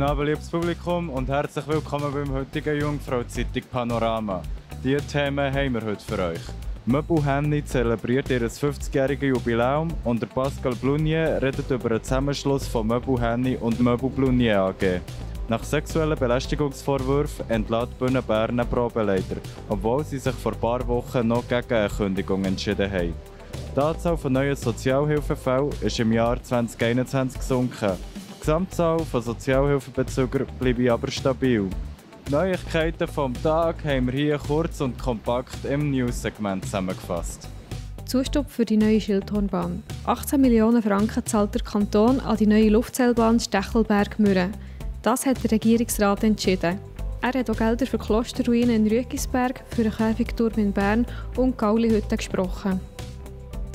Guten Abend, liebes Publikum, und herzlich willkommen beim heutigen Jungfrau-Zeitung Panorama. Diese Themen haben wir heute für euch. Möbel Henny zelebriert ihr 50-jähriges Jubiläum und der Pascal Blunier redet über den Zusammenschluss von Möbel Henny und Möbel Blunier AG. Nach sexuellen Belästigungsvorwürfen entlässt die Bühne Bern einen Probeleiter, obwohl sie sich vor ein paar Wochen noch gegen eine Kündigung entschieden haben. Die Anzahl von neuen Sozialhilfefällen ist im Jahr 2021 gesunken. Die Gesamtzahl von Sozialhilfebezügern bleibt aber stabil. Die Neuigkeiten vom Tag haben wir hier kurz und kompakt im News-Segment zusammengefasst. Zustub für die neue Schildhornbahn. 18 Millionen Franken zahlt der Kanton an die neue Luftseilbahn Stechelberg-Mürren. Das hat der Regierungsrat entschieden. Er hat auch Gelder für Klosterruinen in Rüegisberg, für den Käfigturm in Bern und Gaulihütte gesprochen.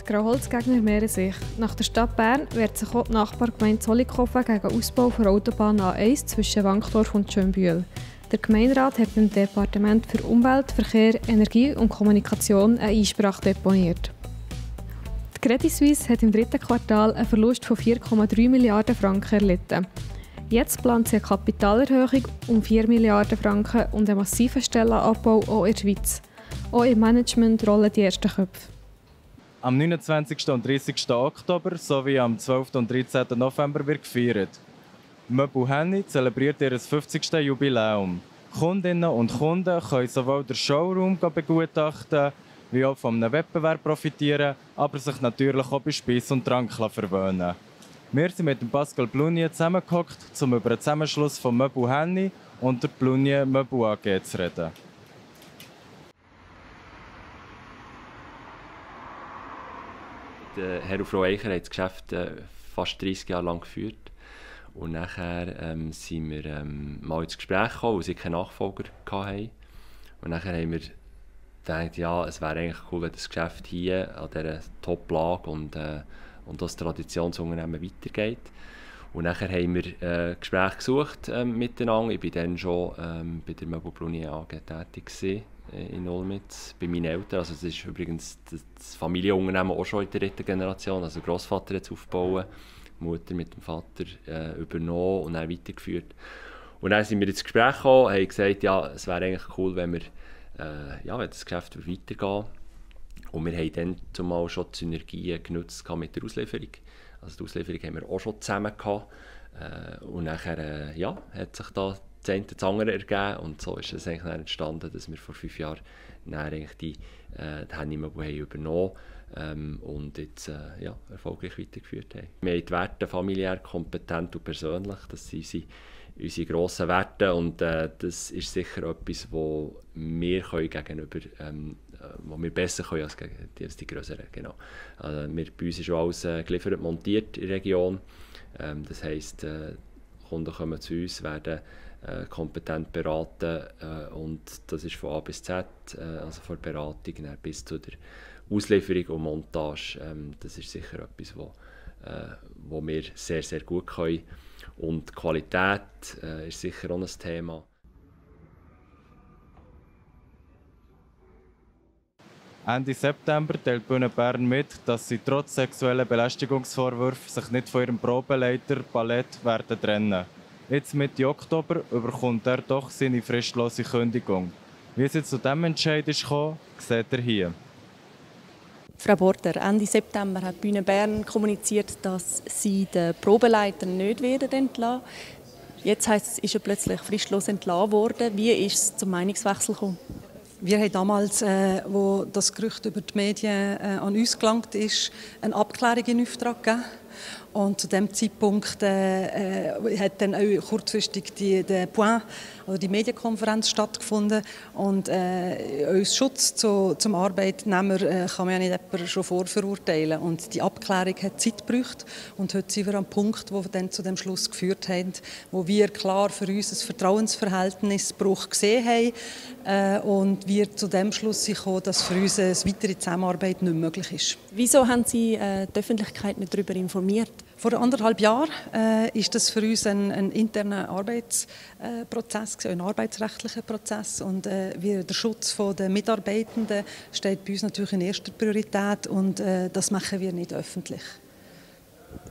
Die Grauholzgegner mehren sich. Nach der Stadt Bern wehrt sich auch die Nachbargemeinde Zollikofen gegen den Ausbau der Autobahn A1 zwischen Wankdorf und Schönbühl. Der Gemeinderat hat beim Departement für Umwelt, Verkehr, Energie und Kommunikation eine Einsprache deponiert. Die Credit Suisse hat im dritten Quartal einen Verlust von 4,3 Milliarden Franken erlitten. Jetzt plant sie eine Kapitalerhöhung um 4 Milliarden Franken und einen massiven Stellenabbau auch in der Schweiz. Auch im Management rollen die ersten Köpfe. Am 29. und 30. Oktober sowie am 12. und 13. November wird gefeiert. Möbel Henny zelebriert ihr 50. Jubiläum. Kundinnen und Kunden können sowohl den Showroom begutachten, wie auch von einem Wettbewerb profitieren, aber sich natürlich auch bei Speis und Trank verwöhnen. Wir sind mit dem Pascal Blunier zusammengehockt, um über den Zusammenschluss von Möbel Henny und der Blunier Möbel AG zu reden. Herr und Frau Eicher haben das Geschäft fast 30 Jahre lang geführt. Und nachher sind wir mal ins Gespräch gekommen, weil sie keinen Nachfolger hatten. Und nachher haben wir gedacht, ja, es wäre eigentlich cool, wenn das Geschäft hier an dieser Top-Lage und das Traditionsunternehmen weitergeht. Und nachher haben wir Gespräche gesucht miteinander. Ich war dann schon bei der Möbel Blunier AG tätig gewesen, in Olmütz, bei meinen Eltern. Also das ist übrigens das Familienunternehmen auch schon in der dritten Generation. Also der Grossvater hat es aufgebaut, die Mutter mit dem Vater übernommen und dann weitergeführt. Und dann sind wir ins Gespräch gekommen, haben gesagt, ja, es wäre eigentlich cool, wenn wir wenn das Geschäft weitergeht. Und wir haben dann zumal schon die Synergien genutzt mit der Auslieferung. Also die Auslieferung haben wir auch schon zusammen gehabt. Und nachher hat sich da das eine das andere ergeben. Und so ist es eigentlich entstanden, dass wir vor 5 Jahren die Henny Möbel übernommen haben und jetzt erfolgreich weitergeführt haben. Wir haben die Werte familiär, kompetent und persönlich. Das sind unsere grossen Werte und das ist sicher etwas, wo wir gegenüber wo wir besser können als die grösseren. Genau. Also bei uns ist schon alles geliefert, montiert in der Region. Das heisst, Kunden kommen zu uns, werden kompetent beraten und das ist von A bis Z, also von der Beratung bis zu der Auslieferung und Montage. Das ist sicher etwas, wo wir sehr, sehr gut können. Und die Qualität ist sicher auch ein Thema. Ende September teilt die Bühne Bern mit, dass sie trotz sexueller Belästigungsvorwürfe sich nicht von ihrem Probeleiter Palette werden trennen. Jetzt Mitte Oktober bekommt er doch seine fristlose Kündigung. Wie es jetzt zu diesem Entscheid kam, seht ihr hier. Frau Border, Ende September hat die Bühne Bern kommuniziert, dass sie den Probeleiter nicht werden entlassen. Jetzt heisst es, ist er plötzlich fristlos entlassen worden. Wie ist es zum Meinungswechsel gekommen? Wir haben damals, wo das Gerücht über die Medien an uns gelangt ist, eine Abklärung in Auftrag gegeben. Und zu diesem Zeitpunkt hat dann auch kurzfristig der Point, also die Medienkonferenz stattgefunden. Und als Schutz zum Arbeitnehmer kann man ja nicht jemanden schon vorverurteilen. Und die Abklärung hat Zeit gebraucht. Und heute sind wir am Punkt, wo wir dann zu dem Schluss geführt haben, wo wir klar für uns ein Vertrauensverhältnisbruch gesehen haben. Und wir zu dem Schluss gekommen, dass für uns eine weitere Zusammenarbeit nicht möglich ist. Wieso haben Sie die Öffentlichkeit nicht darüber informiert? Vor 1,5 Jahren ist das für uns ein interner Arbeitsprozess, ein arbeitsrechtlicher Prozess. Und der Schutz der Mitarbeitenden steht bei uns natürlich in erster Priorität und das machen wir nicht öffentlich.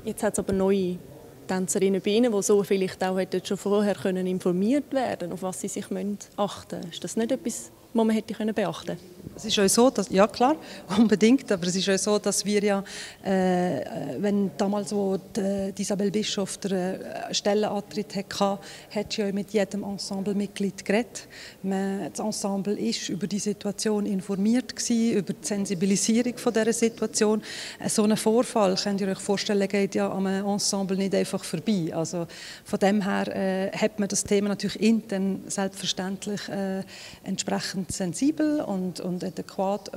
Jetzt hat es aber neue Tänzerinnen bei Ihnen, die so vielleicht auch schon vorher informiert werden können, auf was sie sich achten müssen. Ist das nicht etwas, was man hätte beachten können? Es ist auch so, dass, ja klar, unbedingt, aber es ist auch so, dass wir ja, wenn damals, wo Isabel Bischof den Stellenantritt hatte, hat sie ja mit jedem Ensemblemitglied geredet. Das Ensemble war über die Situation informiert gewesen, über die Sensibilisierung von dieser Situation. So ein Vorfall, könnt ihr euch vorstellen, geht ja am Ensemble nicht einfach vorbei. Also von dem her hat man das Thema natürlich intern selbstverständlich entsprechend sensibel und adäquat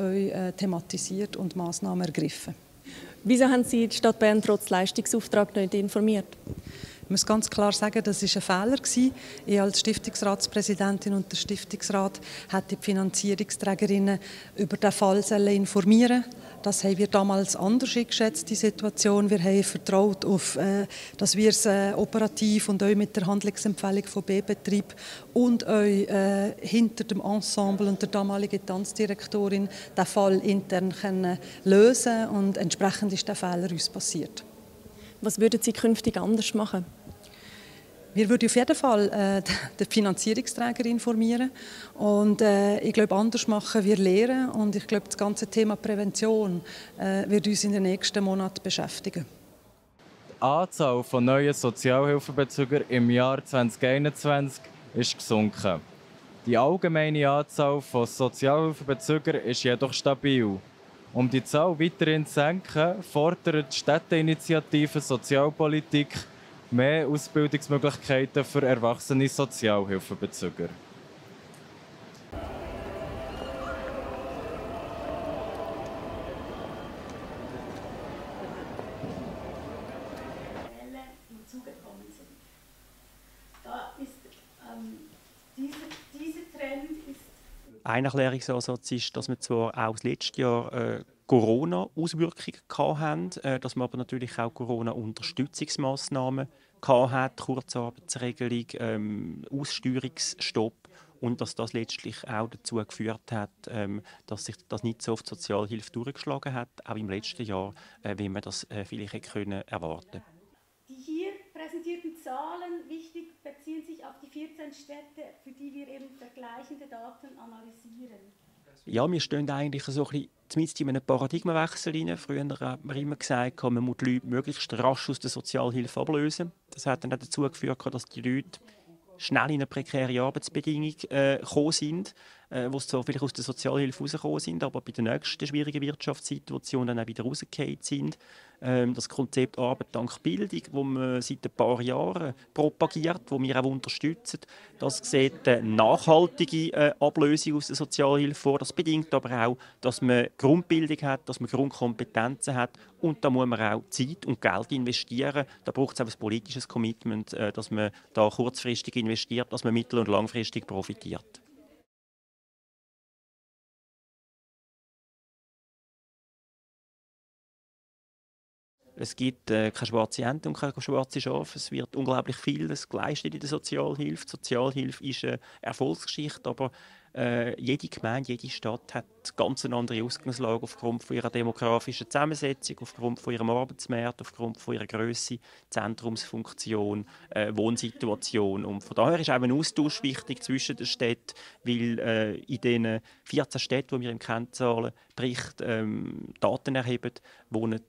thematisiert und Massnahmen ergriffen. Wieso haben Sie die Stadt Bern trotz Leistungsauftrag nicht informiert? Ich muss ganz klar sagen, das war ein Fehler. Ich als Stiftungsratspräsidentin und der Stiftungsrat hätte die Finanzierungsträgerinnen über den Fall informieren sollen. Das haben wir damals anders eingeschätzt, die Situation. Wir haben vertraut auf, dass wir es operativ und auch mit der Handlungsempfehlung von B-Betrieb und auch hinter dem Ensemble und der damaligen Tanzdirektorin den Fall intern können lösen und entsprechend ist der Fehler uns passiert. Was würden Sie künftig anders machen? Wir würden auf jeden Fall den Finanzierungsträger informieren und ich glaube, anders machen wir lehren und ich glaube, das ganze Thema Prävention wird uns in den nächsten Monaten beschäftigen. Die Anzahl von neuen Sozialhilfebezügern im Jahr 2021 ist gesunken. Die allgemeine Anzahl von Sozialhilfebezügern ist jedoch stabil. Um die Zahl weiterhin zu senken, fordert die Städteinitiative Sozialpolitik mehr Ausbildungsmöglichkeiten für erwachsene Sozialhilfebezüger. Hinzugekommen sind. Da ist dieser Trend ist. Ein Erklärungsansatz ist, dass wir zwar auch das letzte Jahr Corona-Auswirkungen hatten, dass wir aber natürlich auch Corona-Unterstützungsmaßnahmen hatten, Kurzarbeitsregelung, Aussteuerungsstopp und dass das letztlich auch dazu geführt hat, dass sich das nicht so auf die Sozialhilfe durchgeschlagen hat, auch im letzten Jahr, wie man das vielleicht hätte erwarten können. Die hier präsentierten Zahlen, wichtig, beziehen sich auf die 14 Städte, für die wir eben vergleichende Daten analysieren. Ja, wir stehen eigentlich so ein bisschen in einem Paradigmenwechsel rein. Früher hat man immer gesagt, man muss die Leute möglichst rasch aus der Sozialhilfe ablösen. Das hat dann auch dazu geführt, dass die Leute schnell in eine prekäre Arbeitsbedingung gekommen sind, wo sie zwar vielleicht aus der Sozialhilfe rausgekommen sind, aber bei der nächsten schwierigen Wirtschaftssituation dann auch wieder rausgefallen sind. Das Konzept Arbeit dank Bildung, das man seit ein paar Jahren propagiert, das wir auch unterstützen, das sieht eine nachhaltige Ablösung aus der Sozialhilfe vor. Das bedingt aber auch, dass man Grundbildung hat, dass man Grundkompetenzen hat und da muss man auch Zeit und Geld investieren. Da braucht es auch ein politisches Commitment, dass man da kurzfristig investiert, dass man mittel- und langfristig profitiert. Es gibt keine schwarze Ente und keine schwarze Schafe. Es wird unglaublich viel geleistet in der Sozialhilfe. Die Sozialhilfe ist eine Erfolgsgeschichte, aber jede Gemeinde, jede Stadt hat ganz eine andere Ausgangslage aufgrund von ihrer demografischen Zusammensetzung, aufgrund von ihrem Arbeitsmarkt, aufgrund von ihrer Grösse, Zentrumsfunktion, Wohnsituation. Und von daher ist auch ein Austausch wichtig zwischen den Städten, weil in den 14 Städten, die wir im Kennzahlenbericht Daten erheben, wohnen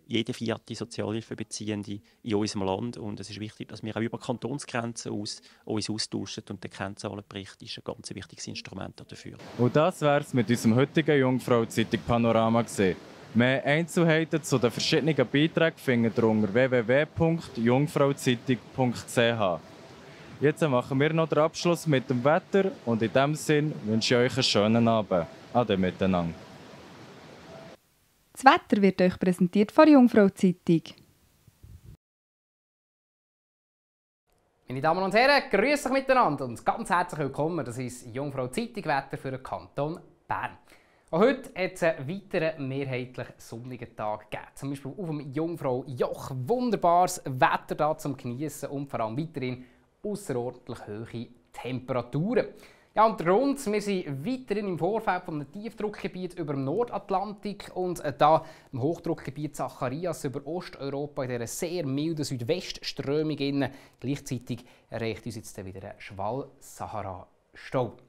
jede vierte Sozialhilfebeziehende in unserem Land. Und es ist wichtig, dass wir auch über Kantonsgrenzen uns austauschen. Und der Kennzahlenbericht ist ein ganz wichtiges Instrument dafür. Und das wäre es mit unserem heutigen Jungfrau-Zeitung Panorama gewesen. Mehr Einzelheiten zu den verschiedenen Beiträgen findet ihr unter www.jungfrauzeitung.ch. Jetzt machen wir noch den Abschluss mit dem Wetter und in diesem Sinn wünsche ich euch einen schönen Abend. Ade miteinander. Das Wetter wird euch präsentiert von der Jungfrau-Zeitung. Meine Damen und Herren, grüß euch miteinander und ganz herzlich willkommen. Das ist Jungfrau-Zeitung Wetter für den Kanton Bern. Auch heute hat es einen weiteren mehrheitlich sonnigen Tag gegeben. Zum Beispiel auf dem Jungfrau-Joch. Wunderbares Wetter da zum Genießen und vor allem weiterhin außerordentlich hohe Temperaturen. Ja, und der Grund, wir sind weiterhin im Vorfeld von einem Tiefdruckgebiet über dem Nordatlantik und da im Hochdruckgebiet Zacharias über Osteuropa in dieser sehr milden Südwestströmung. Gleichzeitig erreicht uns jetzt wieder ein Schwall-Sahara-Staub.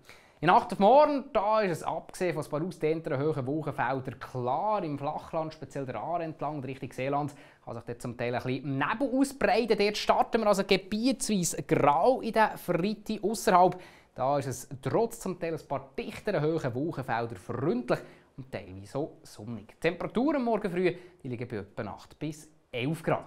In Nacht auf morgen, da ist es abgesehen von ein paar ausgedehnteren hohen Wolkenfeldern klar im Flachland, speziell der Aare entlang und Richtung Seeland, kann sich dort zum Teil ein bisschen Nebel ausbreiten. Dort starten wir also gebietsweise grau in der Freitag ausserhalb. Da ist es trotz zum Teil ein paar dichteren hohen Wolkenfeldern freundlich und teilweise auch sonnig. Die Temperaturen morgen früh die liegen bei etwa 8 bis 11 Grad.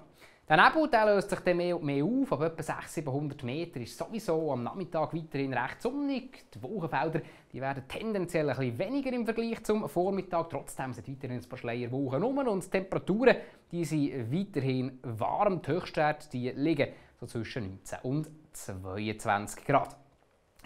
Der Nebel der löst sich dann mehr und mehr auf, ab etwa 600-700 Meter ist sowieso am Nachmittag weiterhin recht sonnig. Die Wolkenfelder die werden tendenziell ein bisschen weniger im Vergleich zum Vormittag. Trotzdem sind weiterhin ein paar Schleierwolken rum und die Temperaturen die sind weiterhin warm. Die Höchstwerte die liegen so zwischen 19 und 22 Grad.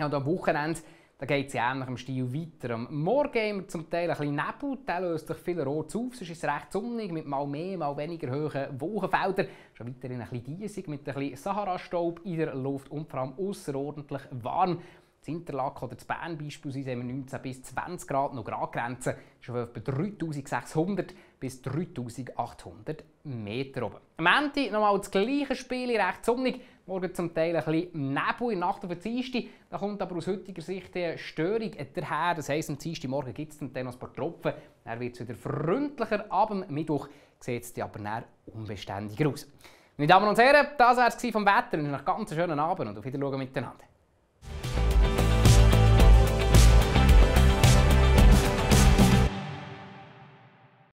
Ja, und am Wochenende geht es ähnlich im Stil weiter. Am Morgen haben wir zum Teil ein bisschen Nebel, der löst sich vielerorts auf. Sonst ist es recht sonnig mit mal mehr, mal weniger hohen Wolkenfeldern. Schon weiterhin ein bisschen diesig mit ein bisschen Sahara-Staub in der Luft und vor allem außerordentlich warm. In Interlaken oder in Bern beispielsweise haben wir 19 bis 20 Grad, noch Gradgrenze ist auf etwa 3600 bis 3800 Meter oben. Am Ende nochmal das gleiche Spiel, recht sonnig. Morgen zum Teil ein bisschen Nebel in der Nacht auf den Dienstag. Da kommt aber aus heutiger Sicht eine Störung daher. Das heisst, am Dienstagmorgen gibt es dann noch ein paar Tropfen. Dann wird es wieder freundlicher. Ab dem Mittwoch sieht es aber dann unbeständiger aus. Meine Damen und Herren, das war es vom Wetter. Ich wünsche euch einen ganz schönen Abend und auf Wiedersehen miteinander.